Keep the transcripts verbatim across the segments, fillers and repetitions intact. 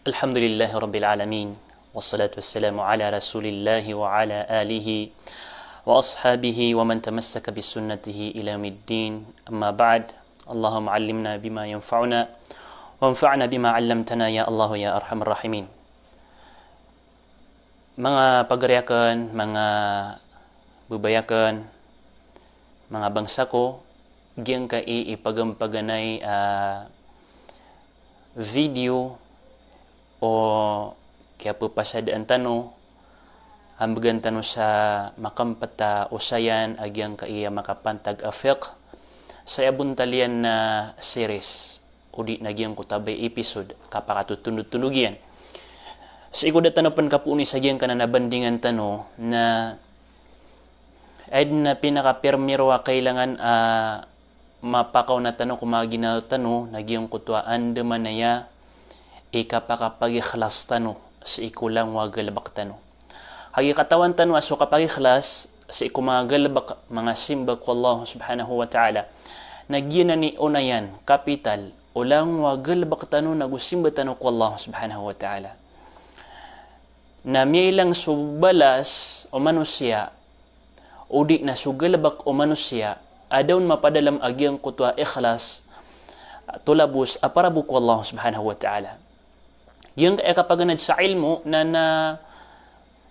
الحمد لله رب العالمين، والصلاة والسلام على رسول الله وعلى آله وأصحابه ومن تمسك بسنته إلى يوم الدين. أما بعد، اللهم علمنا بما ينفعنا وانفعنا بما علمتنا يا الله يا أرحم الراحمين. Manga pagari akn, manga babay akn, manga bangsa ko, giyangkai i pagampaganay a video o kiyapapasadaan tano, ambgan tano sa makampt a osayan a giyangkai a makapantag a fiqh, sa aya bontal iyan na series, odi na giyangkoto a ba episode, kapakatotondotondog iyan. Sii ko da tano pn kapooni sa giyangkanan a bandingan tano na aya dn a pinakapirmiro a kailangan a mapakaona tano ko manga ginawa tano na giyangkoto a andamanaya i kapakapagikhlas tano sii ko langowan a galbk tano. Kagiya katawan tano a so kapagikhlas sii ko manga galbk, manga simba ko Allah Subhanahu wa Ta'ala, na giyanan i onayan, kapital o langowan a galbk tano nago simba tano ko Allah Subhanahu wa Ta'ala. Na miyailang so balas o manosiya, odi na so galbk o manosiya, a da on mapadalm a giyangkoto a ikhlas, tolabos a para bo ko Allah Subhanahu wa Ta'ala. Giyangkai a kapaganad sa ilmo na, na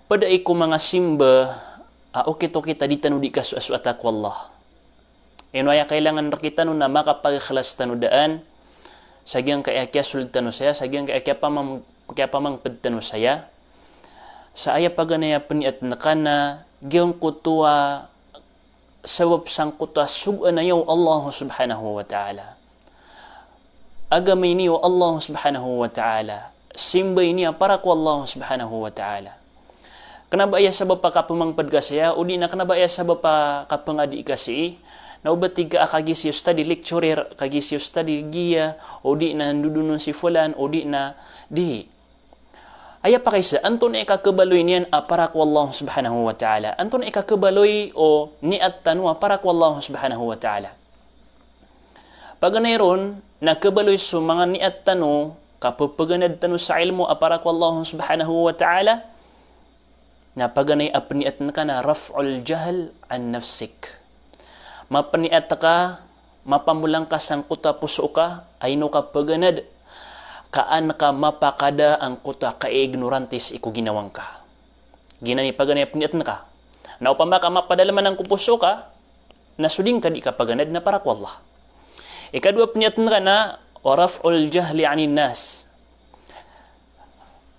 pd ai ko manga simba a okit-okit a di tano di kasoasoata ko Allah. Ino aya kailangan rktano na makapagikhlas tano daan sa giyangkai a kiyasold tano saya, sa giyangkai a kiyapamang-, kiyapamangpd tano saya. Sa aya paganay a pniyatn ka na giyangkoto a sabap sangkoto a sogoan aya o Allah Subhanahu wa Ta'ala. Agama ini o Allah Subhanahu wa Ta'ala. Simba ini a para ko Allah Subhanahu wa Ta'ala. Kna ba aya sabap a kapmangpd ka saya, odi na kna ba aya sabap a kapngadi ka sii, na o ba tig ka a kagiya si ustadh i lecturer, kagiya si ustadh i giya, odi na ndodonon si fulan, odi na di. Aya pakaiza, antonaa i kakhabaloy niyan a para ko Allah Subhanahu wa Ta'ala? Antonaa i kakhabaloy o niyat tano a para ko Allah Subhanahu wa Ta'ala? Paganay ron, na khabaloy so manga niyat tano, kapphaganad tano sa ilmo a para ko Allah Subhanahu wa Ta'ala, na paganay a pniyatn ka na raf'ul jahl an nafsik. Mapniyat ka, mapamolang ka sangkoto a poso ka, a ino ka phaganad, ka an ka mapakada angkoto a kaignorante sii ko ginawang ka. Giyanan i paganay a pniyatn ka. Na opama ka mapadalman angko poso ka, na so di ngka di kaphaganad na para ko Allah. Ikadowa pniyatn ka na, wa raf'ul jahli anin nas.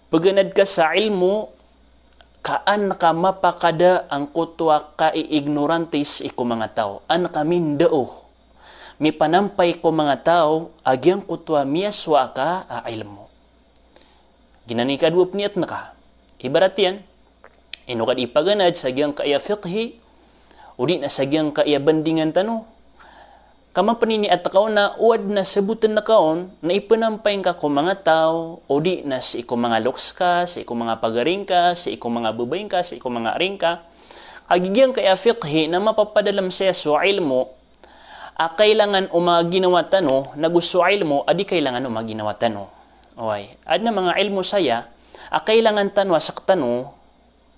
Phaganad ka sa ilmo, ka an ka mapakada angkoto a kaignorante sii ko manga taw. An ka mindao. Mipanampay ko manga taw a giyangkoto a miyasowa ka a ilmo. Giyanan i ikadowa pniyatn ka. Ibarat iyan, ino ka di phaganad sa giyangkaya fiqhi, odi na sa giyangkaya bandingan tano. Ka mapniniyat ka on na o adn a sabotn ka on, na ipnampay ngka ko manga taw, odi na sii ko manga loks ka, sii ko manga pagari ngka, sii ko manga babay ngka, sii ko manga ari ngka. Kagiya giyangkaya fiqhi na mapapadalm saya so ilmo, a kailangan o manga ginawa tano, nago so ilmo a di kailangan o manga ginawa tano. Oway, adn a manga ilmo saya, a kailangan tano a sktano,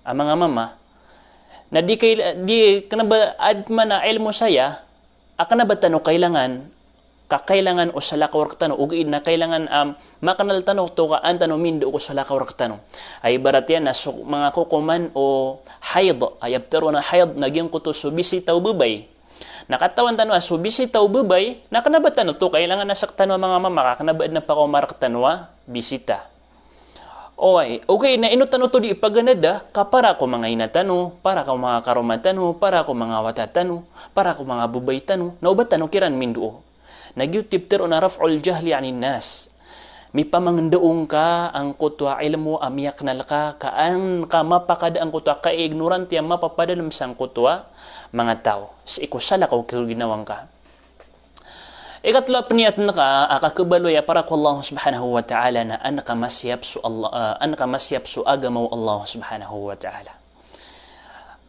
a manga mama. Na di kail-, di kna ba adn man a ilmo saya, a kna ba tano kailangan, ka kailangan o salakaw rktano, ogaid na kailangan a maknal tano oto ka an tano mindao ko salakaw rktano. A ibarat iyan na so manga kokoman o hayd, a aya ptharoon a hayd na giyangkoto so bisita o babay. Na katawan tano a so bisita o babay, na kna ba tano oto kailangan a sktano a manga mama ka kna ba adn a pakaoma rktano a bisita. Oway, ogaid na ino tano oto di phaganada, ka para ko manga ina tano, para ko manga karoma tano, para ko manga wata tano, para ko manga babay tano, na o ba tano kiran mindao. Na giyoto i ptharoon a raf'ul jahli anin nas. Mipamangndao ngka angkoto a ilmo a miyaknal ka, ka an ka mapakada angkoto a kaignorante a mapapadalm sangkoto a manga taw. Sii ko salakaw ko ginawang ka. Ikatlo a pniyatn ka a kakhabaloy a para ko Allah Subhanahu wa Ta'ala na an ka masiyap so Allah, ah, an ka masiyap so agama o Allah Subhanahu wa Ta'ala.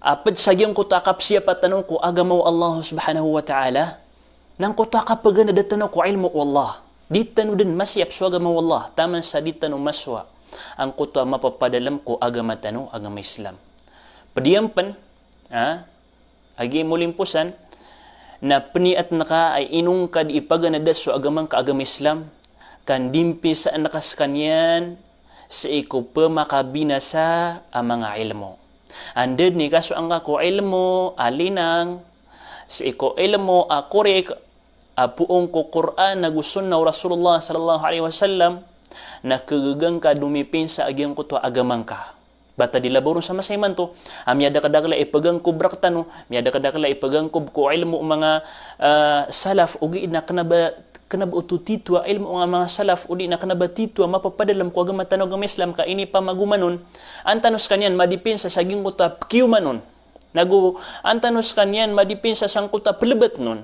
A pd sa giyangkoto a kapsiyapa tano ko agama o Allah Subhanahu wa Ta'ala, na angkoto a kaphaganada tano ko ilmo o Allah. Di tano dn masiyap so agama o Allah, taman sa di tano masowa angkoto a mapapadalm ko agama tano, agama Islam. Pd iyan pn, ha? A giya i molimposan, na pniyatn ka a ino ngka di ipaganada so agama ngka a agama Islam, ka ndimpinsa ngka skaniyan sii ko pmakabinasa a manga ilmo. Anda dn i kasowa ngka ko ilmo a linang, sii ko ilmo a korek, a poon ko Qur'an ago sunnah o Rasulullah sallallahu alaihi wasallam, na kagaga ngka domipinsa a giyangkoto a agama ngka. Ba ta di labaw ron sa masa imanto, a miyadakdakl a ipagangkob rktano, miyadakdakl a ipagangkob ko ilmo o manga, ah, salaf, ogaid na kna ba, kna ba oto titho a ilmo o manga salaf, odi na kna ba titho a mapapadalm ko agama tano, agama Islam, ka inipamagoman on, an tano skaniyan madipinsa sa giyangkoto a pkiyoman on. Nago an tano skaniyan madipinsa sangkoto a plbatn on.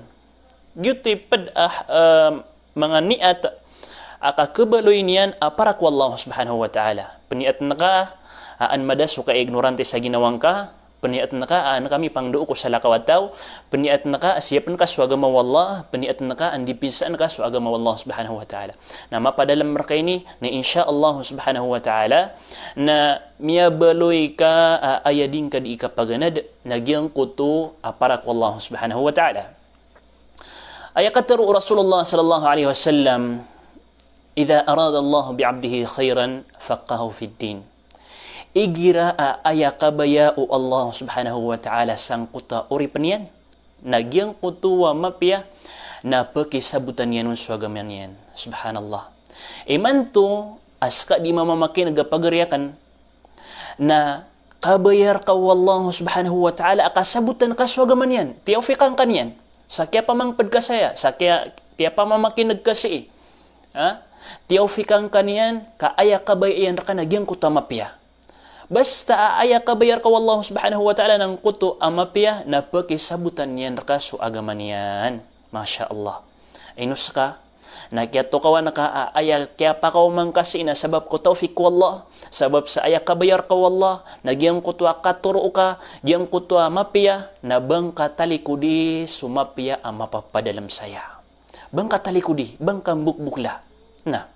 Giyoto i pd a, ah, manga niyat a kakhabaloy niyan a para ko Allah subhanahu wa ta'ala. Pniyatn ka a an mada so ka-ignorante sa ginawa ngka, pniyatn ka a an ka mipangndao ko salakaw a taw, pniyatn ka a siyapn ka so agama o Allah, pniyatn ka a ndipinsaan ka so agama o Allah subhanahu wa ta'ala. Na mapadalm rka ini, na insha Allah subhanahu wa ta'ala, na miyabaloy ka a aya di ngka di ikapaganad, na giyangkoto a para ko Allah subhanahu wa ta'ala. Aya katharo o Rasulullah sallallahu alaihi wasallam, "Idha arada Allahu bi abdihi khairan faqqahahu fid din." Igira a aya kabaya o Allah subhanahu wa ta'ala sangkoto a oripn iyan, na giyangkoto a mapiya, na pakisabotan iyan on so agama niyan. Subhanallah. Imanto a ska di mamamakineg a pagari akn, na kabaya rka o Allah subhanahu wa ta'ala a kasabotan ka so agama niyan, tiyawfiqan ka niyan sa kiyapamangpd ka saya, sa kiya, kiyapamamakineg ka sii. Ha? Tiyawfiqan ka niyan ka aya kabaya iyan rka na giyangkoto a mapiya. Basta a aya kabaya rka o Allah subhanahu wa ta'ala na angkoto a mapiya, na pakisabotan iyan rka so agama niyan. Masha Allah. Ino ska, na kiyatokawan ka a aya kiyapakaoma ngka sii na sabap ko tawfiq ko Allah, sabap sa aya kabaya rka o Allah, na giyangkoto a katoro ka, giyangkoto a mapiya, na ba ngka talikodi so mapiya a mapapadalm saya. Ba ngka talikodi, ba ngka mbokbokla. Na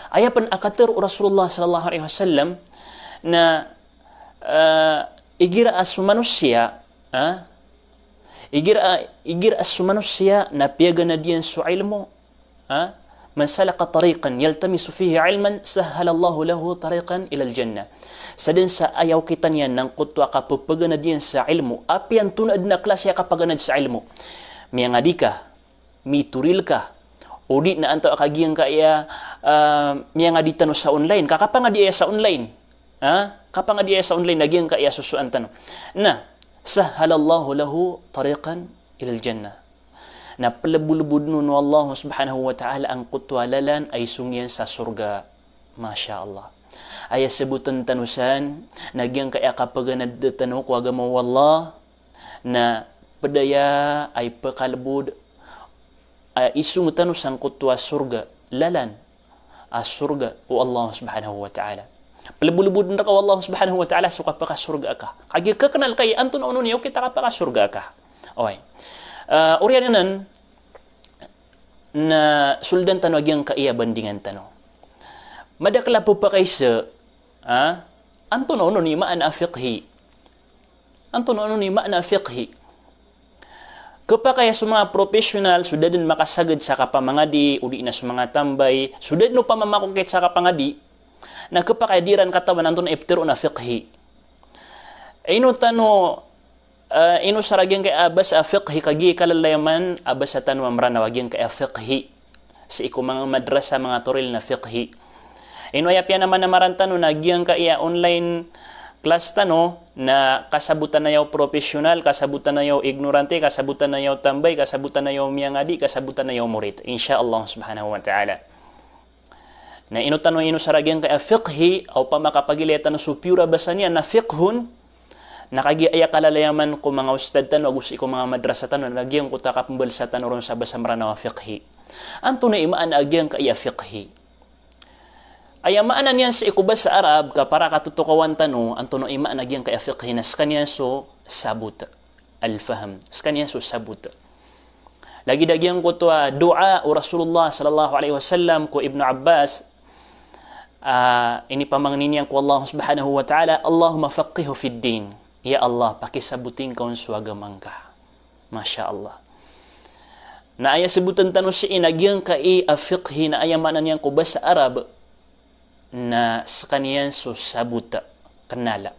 aya pn a katharo o Rasulullah sallallahu alaihi wasallam, na, eh, igira a so manosiya, ha? Igira, igira a so manosiya na piyaganad iyan so ilmo, ha? "Man salaka tariqan yaltamisu fihi ilman, sahhalallahu lahu tariqan ilal jannah." Sadn sa aya okitan iyan na angkoto a kapphaganad iyan sa ilmo, apiya antonaa dn a klasi a kapaganad sa ilmo. Miyangadi ka, mitoril ka, odi na antaa ka giyangkaya, ah, miyangadi tano sa online, ka kapangadi aya sa online. Ha? Kapangadi aya sa online na giyangkaya sosoan tano. Na, sahhalallahu lahu tariqan ilal jannah. Na plbolbodn on o Allah subhanahu wa ta'ala angkoto a lalan a isong iyan sa sorga. Masha Allah. Aya sabotn tano san, na giyangkaya kapaganad tano ko agama o Allah, na pd aya a ipakalbod a isong tano sangkoto a sorga, lalan a sorga o Allah subhanahu wa ta'ala. Plbolbodn rka o Allah subhanahu wa ta'ala so kapakasorga ka. Kagiya kaknal ka i antonaa onon i okit a kapakasorga ka. Oway. Ah, oriyan anan, na soldan tano a giyangkaya bandingan tano. Madakl a pphakaisa, ha? Antonaa onon i maana a fiqhi. Antonaa onon i maana a fiqhi. Khapakay a so manga professional so da dn makasagad sa kapamangadi, odi na so manga tambay so da dn opama makokit sa kapangadi, na khapakay a di iran katawan antonaa i ptharoon a fiqhi. Ino tano, eh, ino sa ra giyangkaya basa a fiqhi kagiya i kalalayaman a basa tano a Mranaw a giyangkaya fiqhi. Sii ko manga madrasa, manga toril na fiqhi. Ino aya piyanamar-namaran tano na giyangkaya online class tano na kasabotan aya o professional, kasabotan aya o ignorante, kasabotan aya o tambay, kasabotan aya o miyangadi, kasabotan aya o morit. Insha Allah subhanahu wa ta'ala. Na ino tano, ino sa ra giyangkaya fiqhi, a opama kapagilaya tano so piyor a basa niyan na fiqhun, na kagiya aya kalalayaman ko manga ustad tano ago sii ko manga madrasa tano, na giyangkoto a kapmbalsa tano ron sa basa Mranaw a fiqhi. Antonaa i maana a giyangkaya fiqhi? Aya maana niyan sii ko basa Arab, ka para katotokawan tano antonaa i maana a giyangkaya fiqhi, na skaniyan so sabot. Al-fahm. Skaniyan so sabot. Lagid a giyangkoto a doa o Rasulullah sallallahu alaihi wasallam ko Ibnu Abbas, ah, inipamangni niyan ko Allah subhanahu wa ta'ala, "Allahumma faqqihhu fid din." Ya Allah, pakisaboti ngka on so agama ngka. Masha Allah. Na aya sabotan tano sii na giyangkai a fiqhi na aya maana niyan ko basa Arab, na skaniyan so sabot, kenal.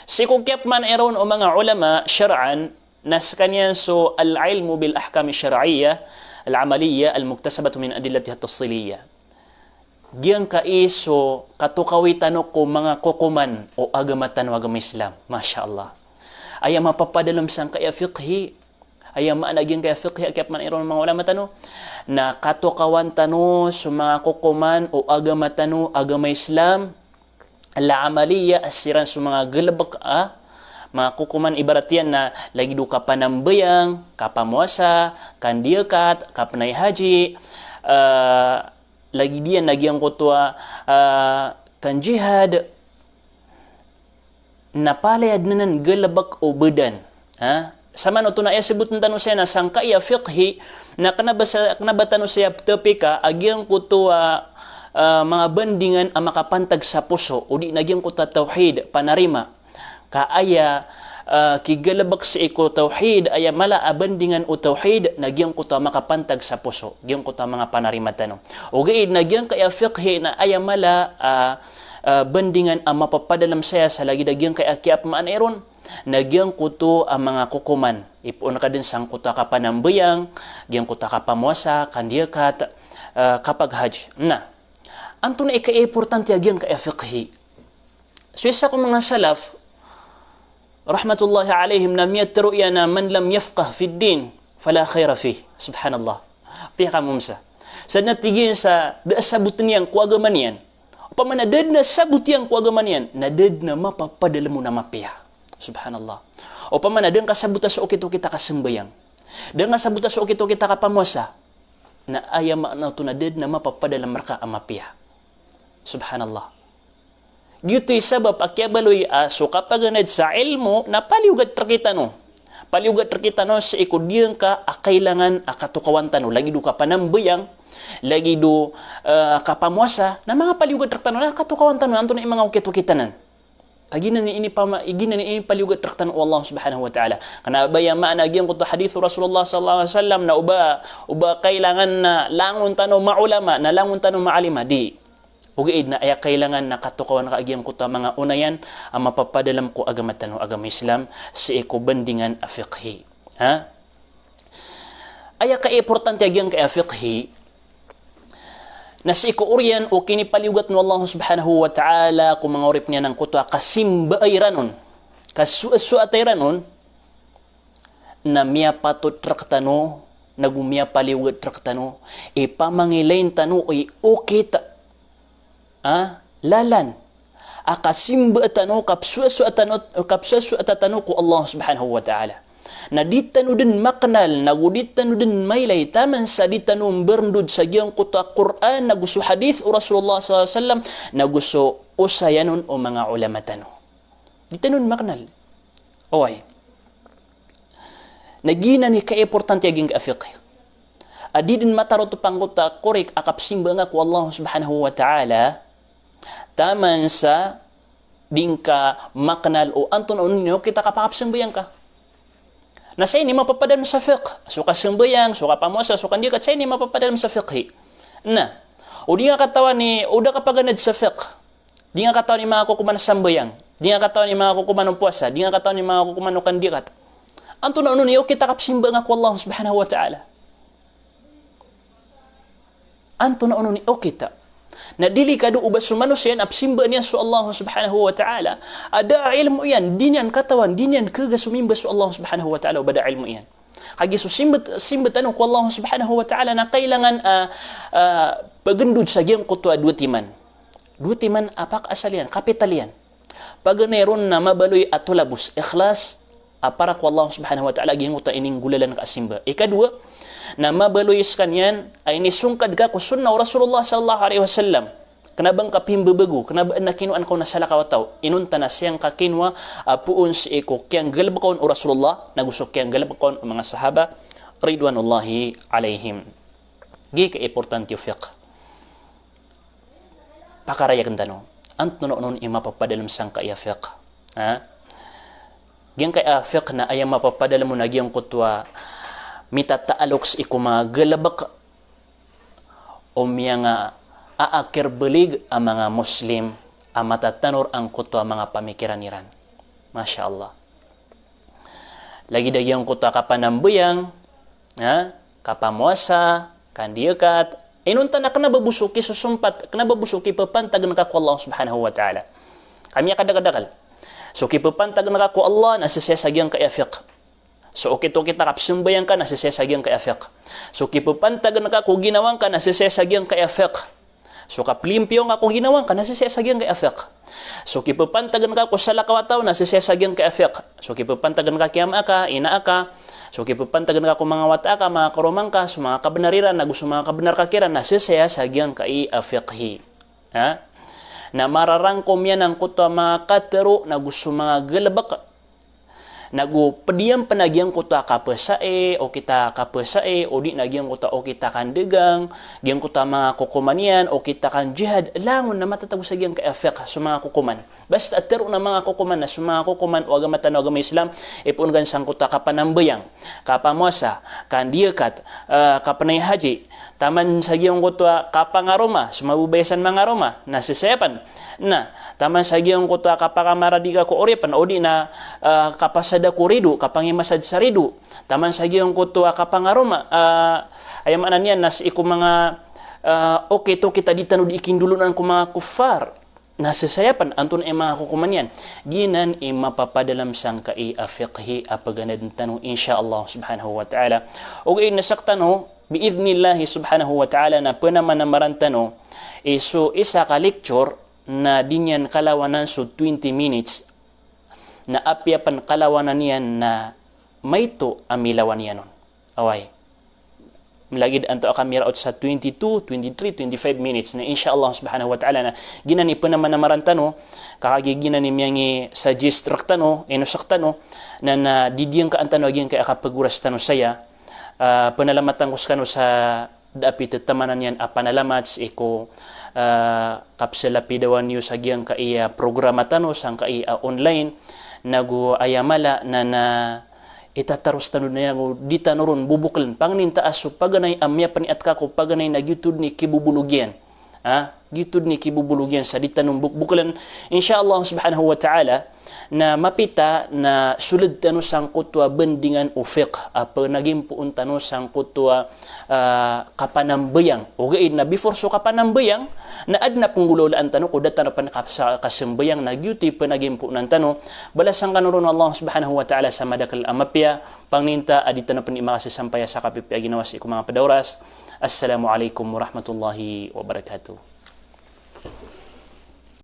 Sii ko kiyapmaana iron o manga ulama shar'an, na skaniyan so al-ilmu bil ahkami shar'iyyah al-amaliyah al-muktasabatu min adillatiha tafsiliyah. Giyangkai so katokawi tano ko manga kokoman o agama tano, agama Islam. Masha Allah. Aya mapapadalem sangkai a fiqhi, aya maana giyangkai a fiqhi a kiyapmaana iron o manga ulama tano, na katokawan tano so manga kokoman o agama tano, agama Islam, al-amaliyah, a siran so manga galebek a manga kokoman, ibarat iyan na lagid o kapanambayang, kapamowasa, kandiyakat, kapenay haji, eh, lagid iyan na giyangkoto a, ah, kanjihad, na palaya den anan galebek o badan. Ha? Samanoto na aya saboten tano saya na sangkai a fiqhi, na kena ba sa, kena ba tano saya petepika a giyangkoto a, ah, manga bandingan a makapantag sa poso, odi na giyangkoto a tawhid, panarima. Ka aya, ah, kigalebek sii ko tawhid, aya mala a bandingan o tawhid, na giyangkoto a makapantag sa poso, giyangkoto a manga panarima tano. Ogaid na giyangkai a fiqhi na aya mala, ah, ah, bandingan a mapapadalem saya sa lagid a giyangkai a kiyapmaana iron, na giyangkoto a manga kokoman. Ipoon ka den sangkoto a kapanambayang, giyangkoto a kapamowasa, kandiyakat, ah, kapaghaj. Na, antonaa i kaimportante a giyangkai a fiqhi? So isa ko manga salaf, rahmatullahi alaihim, na miyatero iyan a, "Man lam yafqah fid din, fala khaira fih." Subhanallah. Piya ka momsa. Sadn a tig iyan sa da a sabot iyan ko agama niyan. Opama na da den a sabot iyan ko agama niyan, na da den a mapapadalem on a mapiya. Subhanallah. Opama na da ngka sabota so okit-okit a kasambayang, da ngka sabota so okit-okit a kapamowasa, na aya maana oto na da den a mapapadalem reka a mapiya. Subhanallah. Giyoto i sabap a kiyabaloy a so kapaganad sa ilmo na paliyogat rekitano. Paliyogat rekitano sii ko diyangka a kailangan a katokawan tano. Lagid o kapanambayang, lagid o, eh, kapamowasa, na manga paliyogat rekitano na katokawan tano, antonaa i manga okit-okit anan. Ka giyanan i inipama-, giyanan i inipaliyogat rektano o Allah subhanahu wa ta'ala. Kena ba aya maana giyangkoto a hadith o Rasulullah sallallahu alaihi wasallam na o ba, o ba kailangan na langon tano maulama, na langon tano maalima, di. Ogaid na aya kailangan na katokawan ka a giyangkoto a manga onayan a mapapadalem ko agama tano, agama Islam, sii ko bandingan a fiqhi. Ha? Aya kaimportante a giyangkai a fiqhi, na sii ko oriyan o kinipaliyogat o Allah subhanahu wa ta'ala ko manga oripen iyan angkoto a kasimba iran on, kasoasoat iran on, na miyapatot rektano, nago miyapaliyogat rektano i pamangilayin tano i okit a lalan a kasimba tano, kapsoasoat tano, kapsoasoat tano ko Allah subhanahu wa ta'ala. Na di tano den makenal, nago di tano den mailay, taman sa di tano mberendod sa giyangkoto a Qur'an, nago so hadith o Rasulullah sallallahu alaihi wasallam, nago so osayan on o manga ulama tano. Di tano den makenal. Oway. Na giyanan i kaimportante a giyangkai a fiqh. A di den matarotop angkoto a korek a kapsimba nga ko Allah subhanahu wa ta'ala, taman sa di ngka makenal o antonaa on i okit a kapakapsambayang ka. Na saya ini mapapadalem sa fiqh. So kasambayang, so kapamowasa, so kandiyakat, saya ini mapapadalem sa fiqhi. Na, o di nga katawan i, o da kapaganad sa fiqh. Di nga katawan i manga kokoman o sambayang. Di nga katawan i manga kokoman o powasa. Di nga katawan i manga kokoman o kandiyakat. Antonaa on i okit a kapsimba nga ko Allah subhanahu wa ta'ala. Antonaa on i okit a. Na delikado o ba so manosiya na psimbaan iyan so Allah subhanahu wa ta'ala a da a ilmo iyan, di niyan katawan, di niyan kega somimba so Allah subhanahu wa ta'ala o ba da a ilmo iyan. Kagiya so simbat, simbat tano ko Allah subhanahu wa ta'ala na kailangan, ah, ah, pagendod sa giyangkoto a dowa timan. Dowa timan a pakaasal iyan, kapital iyan. Paganay ron na mabaloy a talabos, ikhlas, a para ko Allah subhanahu wa ta'ala giyangkoto a ininggolalan ka a simba. Ikadowa, na mabaloy sekaniyan a inisongkad ka ko sunnah o Rasulullah sallallahu alaihi wasallam. Kena ba ngka pimbabago, kena ba na kinowa ngka on a salakaw a taw. Inonta na siyang ka kinowa a poon sii ko kiyanggalebeka on o Rasulullah, nago so kiyanggalebeka on o manga sahaba ridwanullahi alaihim. Giyangkai a importante o fiqh. Pakarayag tano. Antonaa onon i mapapadalem sangkai a fiqh? Ha? Giyangkai a fiqh na aya mapapadalem on na giyangkoto a mitataalok sii ko manga galebek o miyanga a akhir balig a manga Muslim a matatanor angkoto a manga pamikiran iran. Masha Allah. Lagid a giyangkoto a kapanambayang, ha, kapamowasa, kandiyakat. Inonta na kena ba bo so kisosompat, kena ba bo so kipepantagen ka ko Allah Subhanahu wa Ta'ala. Ka miyakadakadakel. So kipepantagen ka ko Allah na sesaya sa giyangkai a fiqh. So okit-okit a kapsembayang ka na sesaya sa giyangkai a fiqh. So kipepantagen ka ko ginawang ka na sesaya sa giyangkai a fiqh. So kaplimpiyo nga ko ginawang ka na sesaya sa giyangkai a fiqh. So kipepantagen ka ko salakaw a taw na sesaya sa giyangkai a fiqh. So kipepantagen ka ki ama aka, ina aka. So kipepantagen ka ko manga wata aka, manga karoma ngka, so manga kabenar iran, nago so manga kabenar ka kiran na sesaya sa giyangkai a fiqhi. Ha? Na mararangkom iyan angkoto a manga katero, nago so manga galebek. Nago ped iyan pen a giyangkoto a kapesai, okit a kapesai, odi na giyangkoto a okit a kandegang, giyangkoto a manga kokoman iyan, okit a kanjihad, langon na matatago sa giyangkai a fiqh so manga kokoman. Basta a tero na manga kokoman na so manga kokoman o agama tano a agama Islam, ipoon ka sangkoto a kapanambayang, kapamowasa, kandiyakat, eh, kapenay haji, taman sa giyangkoto a kapangaroma, so mababaya san mangaroma, na sesaya pen. Na, taman sa giyangkoto a kapakamaradi ka ko oripen, odi na, eh, kapasada ko rido, kapangimasad sa rido. Taman sa giyangkoto a kapangaroma, eh, aya maana niyan na sii ko manga, eh, okit-okit a di tano di ikindolonan ko manga kuffar. Na sesaya pen, antonaa i manga kokoman iyan? Giyanan i mapapadalem sangkai a fiqhi a paganad tano, insha Allah Subhanahu wa Ta'ala. Ogaid na sektano, bi'idhnillahi Subhanahu wa Ta'ala, na penamanamaran tano i so isa ka lecture na di niyan kalawanan so twenty minutes, na apiya pen kalawanan iyan na maito a milawan iyan on. Oway. Lagid anto a kamiraot sa twenty-two, twenty-three, twenty-five minutes. Na insha Allah Subhanahu wa Ta'ala na giyanan i penamanamaran tano, ka kagiya giyanan i miyangi-suggest rektano, ino sektano, na, na didiyangkaan tano a giyangkai a kapegoras tano saya, ah, penalamatan ko sekano sa da a pitetaman iyan a panalamat sii ko, ah, kapselapidawan iyo sa giyangkai a programa tano, sangkai a online, nago aya mala na, na itataros tano na iyan, di tano ron bobokelen. Pangnin ta a so paganay a miyapen i atka ko paganay na giyoto den i kibobolog iyan. Ha? Giyoto den i kibobolog iyan sa di tano bokbokelen. Insha Allah Subhanahu wa Ta'ala, na mapita na soled tano sangkoto a bandingan o fiqh a penagimpoon tano sangkoto a, ah, kapanambayang. Ogaid na before so kapanambayang, na aden a penggolawlaan tano ko da tano pen kasa-, kasembayang, na giyoto i penagimpoon tano. Balasan kano ron o Allah Subhanahu wa Ta'ala sa madakel a mapiya. Pangnin ta a di tano pen di makasasampay sa kapipiya a ginawa sii ko manga ped a oras. Assalamu alaikum warahmatullahi wabarakatuh.